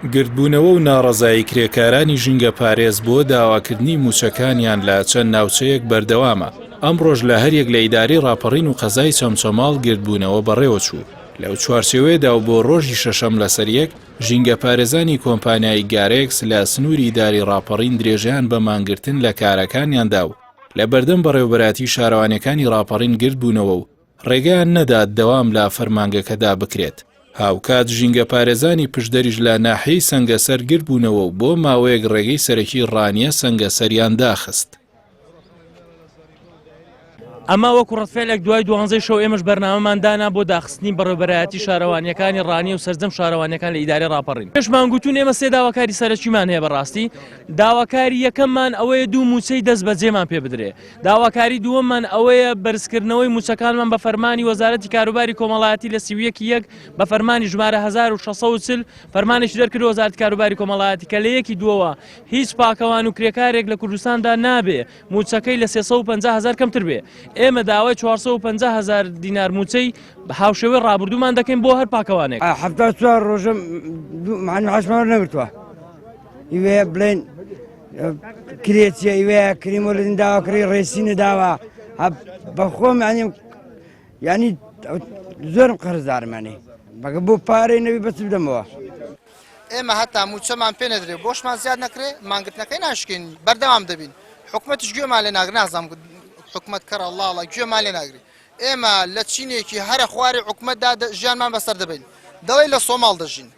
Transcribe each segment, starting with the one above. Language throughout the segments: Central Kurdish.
گردبوونەوە و ناڕەزایی کرێکارانی ژینگەپارێز بۆ داواکردنی مووچەکانیان لە چەند ناوچەیەک بەردەوامە، ئەمڕۆش لە هەریەک لە ئیدارەی ڕاپەڕین و قەزای چەمچەماڵ گردبوونەوە بەڕێوەچوو، لەو چوارچێوەیەدا و بۆ ڕۆژی شەشەم لەسەریەک، ژینگەپارێزانی کۆمپانیای گارێکس لە سنووری ئیدارەی ڕاپەڕین درێژەیان بە مانگرتن لە کارەکانیان دا و لە بەردەم بەڕێوەبەرایەتی شارەوانیەکانی ڕاپەڕین گردبوونەوە و ڕێگەیان نەدا دەوام لە فەرمانگەکەدا بکرێت. هاوکات ژینگەپارێزانی پشدەریش لە ناحیەی سەنگەسەر گردبوونەوە و بۆ ماوەیەک ڕێگەی سەرەکی ڕانیە سەنگەسەریان داخست. ئەمە وەکو ڕەتفعلێک دوای دوانزەی شەو ئێمەش بەرنامەمان دانا بۆ داخستنی بەڕێوەبەرایەتی شارەوانیەکانی ڕانیە و سەرجەم شارەوانیەکان لە ئیدارەی ڕاپەڕین. پێشمان گوتوون ئێمە سێ داواکاری سەرەکیمان هەیە بەڕاستی داواکاری یەکەممان ئەوەیە دوو مووچەی دەست بەجێمان پێ بدرێ داواکاری دووەممان ئەوەیە بەرزکردنەوەی مووچەکانمان بە فەرمانی وەزارەتی کاروباری کۆمەڵایەتی لە 31 یەک بە فەرمانی ژمارە 1640 فەرمانێکی دەرکرد وەزارەتی کاروباری کۆمەڵایەتی کە لە یەکی دووەوە هیچ پاکەوان و کرێکارێک لە کوردستاندا نابێ مووچەکەی لە 350 هەزار کەمتر بێ ئێمە داوای 450 هەزار دینار مووچەی هاوشێوەی ڕابردوومان دەکەین بۆ هەر پاکەوانێک. 74 ڕۆژە معنی وەرنەگرتووە ئیوێ بڵێن کرێچیە ئیوەیە کریمۆ لە داوا کڕی ڕێسی نەداوە بەخۆم ینی ینی زۆرم قەرزدارمانی بەگە بۆ پارەی نەوی بەس بدەمەوە. ئێمە هەتا مووچەمان پێ نەدرێ بۆشمان زیاد نەکرێ مانگرتنەکەی ناشکێنین بەردەوام دەبین حکومەتیش گوێمان لێ ناگرێ نازانم حکومەت کەڕە ڵاڵە گوێمان لێ ناگرێ ئێمە لە چینێکی هەرە خواری حکومەتدا ژیانمان بەسەر دەبەین دەڵێی لە سۆماڵ دەژین.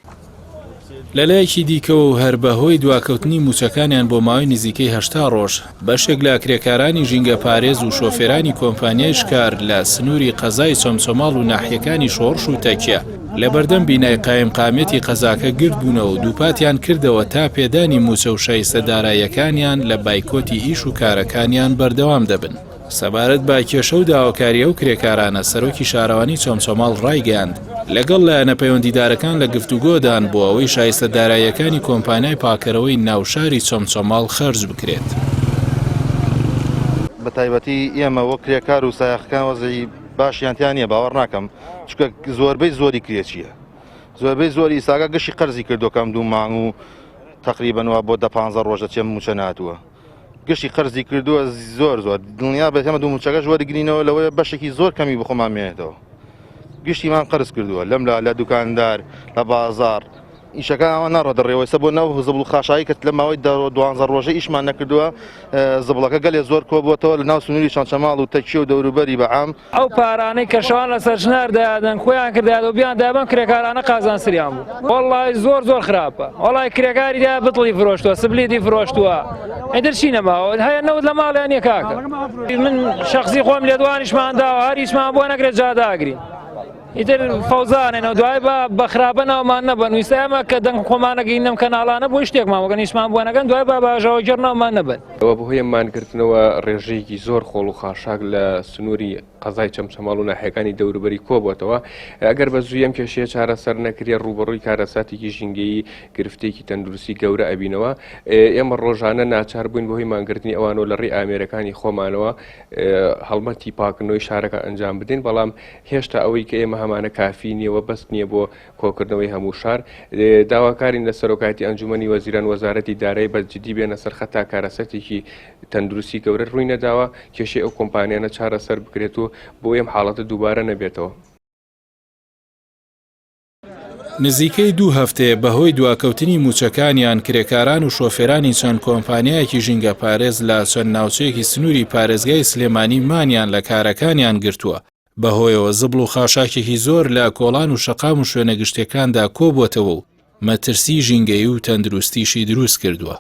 لەلایەکی دیکەوە و هەر بەهۆی دواکەوتنی مووچەکانیان بۆ ماوەی نزیکەی 80 ڕۆژ، بەشێک لە کرێکارانی ژینگەپارێز و شۆفێرانی کۆمپانیای شکار لە سنووری قەزای چەمچەماڵ و ناحیەکانی شۆڕش و تەکیە لەبەردەم بینای قایمقامیەتی قەزاکە گردبوونەوە و دووپاتیان کردەوە تا پێدانی مووچە و شایستە داراییەکانیان لە بایکۆتی ئیش و کارەکانیان بەردەوام دەبن. سەبارەت بە کێشە و داواکاری ئەو کرێکارانە، سەرۆکی شارەوانی چەمچەماڵ ڕایگەیاند، لەگەڵ لایەنە پەیوەندیدارەکان لە گفتوگۆدان بۆ ئەوەی شایستە داراییەکانی کۆمپانیای پاککەرەوەی ناوشاری چەمچەماڵ خەرج بکرێت. بە تایبەتی ئێمە وەک کرێکار و سایەقەکان وەزعی باشیان تیا نییە باوەڕ ناکەم چونکە زۆربەی زۆری کرێچییە زۆربەی زۆری ئیساگە گشتی قەرزی کردووە کەم دوو مانگ و تقریبا وا بۆ دە پانزە ڕۆژ دەچێ مووچە ناتووە گشتی قەرزی کردووە زۆر زۆر دڵنیا بێت ئێمە دوو مووچەکەش وەرگرینەوە لەوەیە بەشێکی زۆر کەمی بخۆمان مێنێتەوە گشتیمان قەرز کردووە لەم لا لە دوکاندار لە بازار ئیشەکە ئەوە ناڕۆ دەڕێەوە ئێستا بۆ ناو زبڵ و خاشایی کە لە ماوەی دوانزە ڕۆژە ئیشمان نەکردووە زبڵەکە گەلێ زۆر کۆبووەتەوە لە ناو سنووری چەمچەماڵ و تەکیە و دەوروبەری بە عام. ئەو پارانەی کە شەوان لە سەرچنار دەیادەن خۆیان کردایەتەوە بیاندایە بەم کرێکارانە قازانجتریان بوو وەڵڵاهی زۆر زۆر خراپە وەڵڵاهی کرێکاری دا بتڵی فرۆشتووە سبلیتی فرۆشتووە ئیتر چی نەماوە هەیە نەوت لە ماڵیان نییە کاکە من شەخسی خۆم لێدوانیشمان داوە هەر هیچمان بۆ نەکرێت جاداگرین ئیتر فەوزانێنەوە دوای بە بە خراپە ناومان نەبەن ویستە ئێمە کە دەنگ خۆمانەگەین لەم کەناڵانە بۆ شتێکمان وەگەن هیچمان بۆ نەکەن دوای بە باژەوە گێڕ ناومان نەبەن. ئەوە بەهۆی ئەم مانگرتنەوە ڕێژەیەکی زۆر خۆڵ و خاشاک لە سنووری قەزای چەمچەماڵ و ناحیەکانی دەوروبەری کۆبووەتەوە، ئەگەر بە زووی ئەم کێشەیە چارەسەر نەکرێت ڕووبەڕووی کارەساتێکی ژینگەیی گرفتێکی تەندروستی گەورە ئەبینەوە، ئێمە ڕۆژانە ناچار بووین بەهۆی مانگرتنی ئەوانەوە لە ڕێی ئامێرەکانی خۆمانەوە هەڵمەتی پاکردنەوەی شارەکە ئەنجام بدەین، بەڵام هێشتا ئەوەی کە ئێمە هەمانە کافی نییە و بەس نییە بۆ کۆکردنەوەی هەموو شار. داواکارین لە سەرۆکایەتی ئەنجومەنی وەزیران وەزارەتی دارایی بە جدی بێنە سەر خەت تا کارەسەتێکی تەندروستی گەورە ڕووی نەداوە، کێشەی ئەو کۆمپانیانە چارەسەر بکرێت و بۆی ئەم حاڵەتە دووبارە نەبێتەوە. نزیکەی دوو هەفتەیە بەهۆی دواکەوتنی مووچەکانیان کرێکاران و شۆفێرانی چەند کۆمپانیایەکی ژینگەپارێز لە چەند ناوچەیەکی سنووری پارێزگای سلێمانی مانیان لە کارەکانیان گرتووە، بەهۆیەوە زبڵ و خاشاکێکی زۆر لە کۆڵان و شەقام و شوێنە گشتیەکاندا کۆبووەتەوە و مەترسی ژینگەیی و تەندروستیشی دروستکردووە.